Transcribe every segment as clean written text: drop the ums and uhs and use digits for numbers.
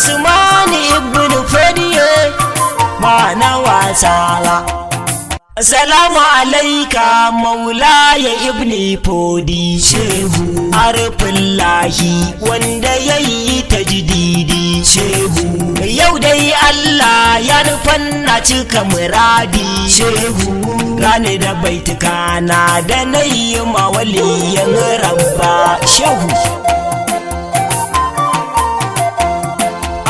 Usmani ibn Fodiyo ba na wasa ba. Salamu alaika maulaya ibni Fodi. Shehu arifin lahi wanda ya yi tajdidi. Shehu yau dai Allah ya nufan na cika muradi. Shehu gane da baituka na da na yi mawaliyan rabba. Shehu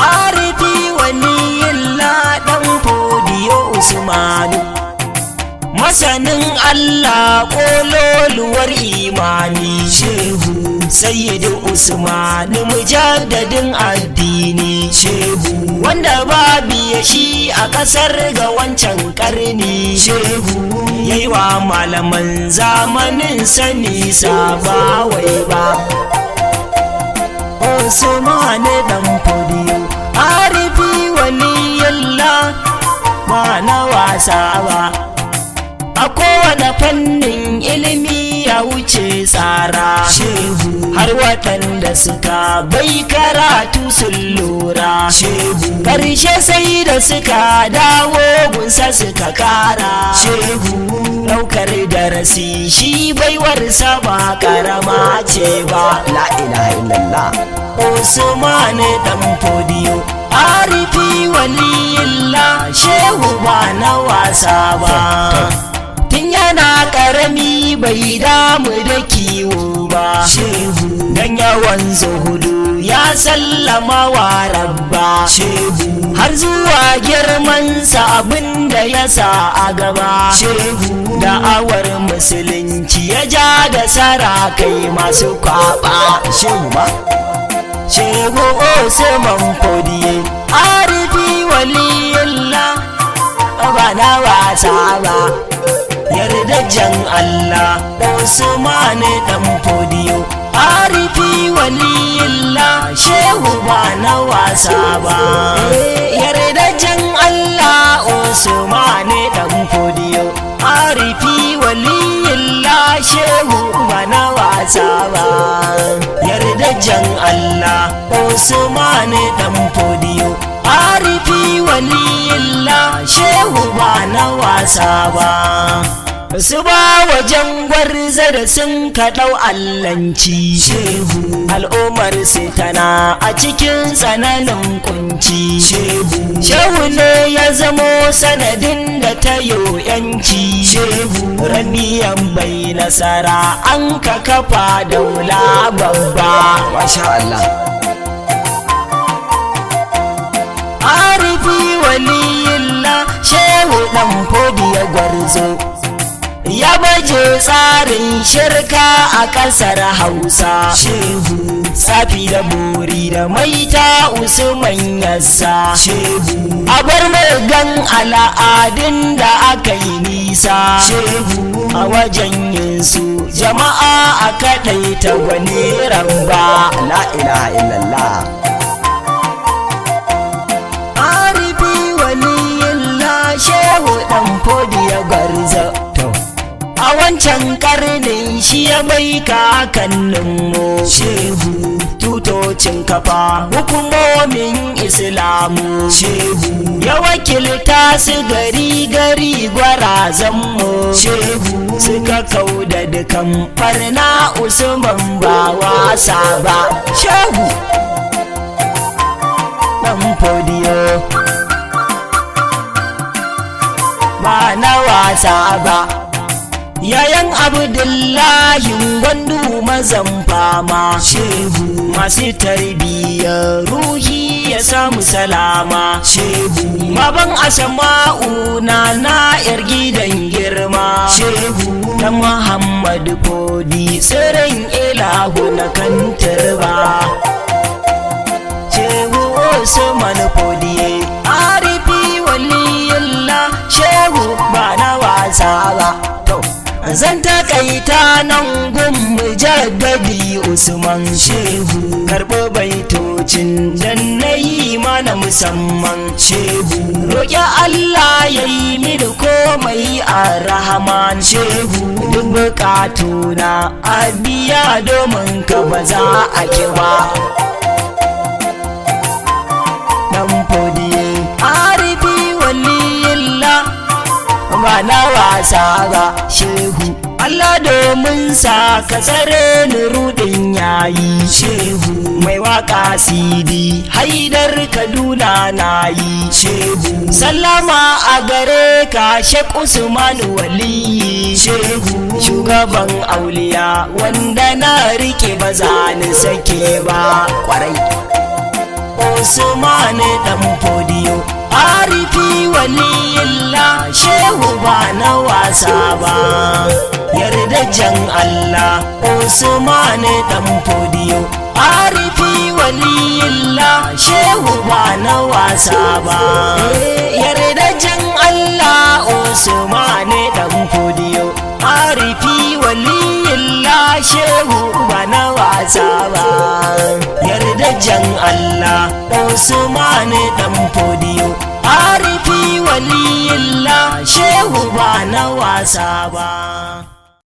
arifi waliyillah dan Fodiyo Usmanu, masanin Allah kololuwar imani. Shehu Sayyidu Usmanu mujaddadin addini. Shehu wanda babu ya shi a kasar ga wancan karni. Shehu yayi wa malaman zamanin sani ba wai ba. Usmanu dan Fodiyo arifi waliyallah ba na wasa ba. A kowane fannin ilimi ya wuce tsara. Shehu har waɗanda suka bai karatu sun lura. Shehu ƙarshe sai da suka dawo gunsa suka kara. Shehu ɗaukar darasi shi baiwarsa ba karama ce ba. La ilaha illallah. Usmanu dan Fodiyo arifi waliyillah shehu ba na wasa ba. Tun yana karami bai damu da kiwo ba. Shehu dan yawan zuhudu ya sallama wa rabba. Shehu har zuwa girmansa abinda ya sa a gaba. Shehu da'awar musulunci ya ja da sarakai masu kwaba. Shehu ba. Shehu Usman Fodiye arifi waliyillah ba na wasa ba. Yardajen Allah Usmanu dan Fodiyo arifi waliyillah shehu ba na wasa ba. Yardajen Allah Usmanu dan Fodiyo arifi waliyillah shehu ba na wasa ba. Yardajen Allah Usmanu dan Fodiyo arifi waliyillah shehu ba na wasa ba. Su ba wajen gwarza da sun kaɗau allanci. Shehu al'ummar su tana a cikin tsananin kunci. Shehu shehu ne ya zamo sanadin da ta yo yanci. Shehu rabiyan bai nasara an ka kafa daula babba. Masha Allah. Arifi waliyillah shehu dan Fodiyo gwarzo ya baje tsarin shirka a ƙasar Hausa. Shehu safi da bori da maita Usman yassa. Shehu a bar gan al'adun da aka yi nisa. Shehu a wajen yin su jama'a a kaɗaita gwani ramba. La ilaha illallah. Arifi waliyillah shehu dan Fodiyo gwarzo. To. A wancan karnin shi ya bai kakanninmu. Shehu tutocin kafa hukumomin Islamu. Shehu ya wakilta su gari gari gwarazanmu. Shehu suka kau da dukan farna Usman ba wasa ba. Shehu dan Fodiyo ba na wasa ba. Yayan Abdullahi gwandu mazan fama. Shehu masu tarbiyyar ruhi ya samu salama. Shehu baban Asma'u na na yar gidan girma. Shehu dan Muhammadu Fodi tsirin ilahu na kan turba. Shehu Usman Fodiye arifi waliyillah shehu ba na wasa ba. To. Zan takaita nan gun mujaddadi Usman. Shehu karɓo baitocin dan na yi mana musamman. Shehu roƙi Allah ya yi mini komai a rahaman. Shehu duk buƙatuna a biya domin ka ba za a ki ba. Domin sa ka tsare ni rudin yayi. Shehu mai waka Sidi Haidar Kaduna na yi. Shehu sallama a gare ka Shek Usman Wali. Shehu shugaban auliya wanda na rike ba za ni sake ba. Kwarai. Usman dan Fodiyo, arifi waliyillah, shehu ba na wasa ba. Yardajen Allah, Usman dan Fodiyo, arifi waliyillah, shehu ba na wasa ba. Yardajen Allah, Usman dan Fodiyo, arifi waliyillah, shehu ba na wasa ba. Yardajen Allah, Usman dan Fodiyo, arifi waliyillah, shehu ba na wasa ba.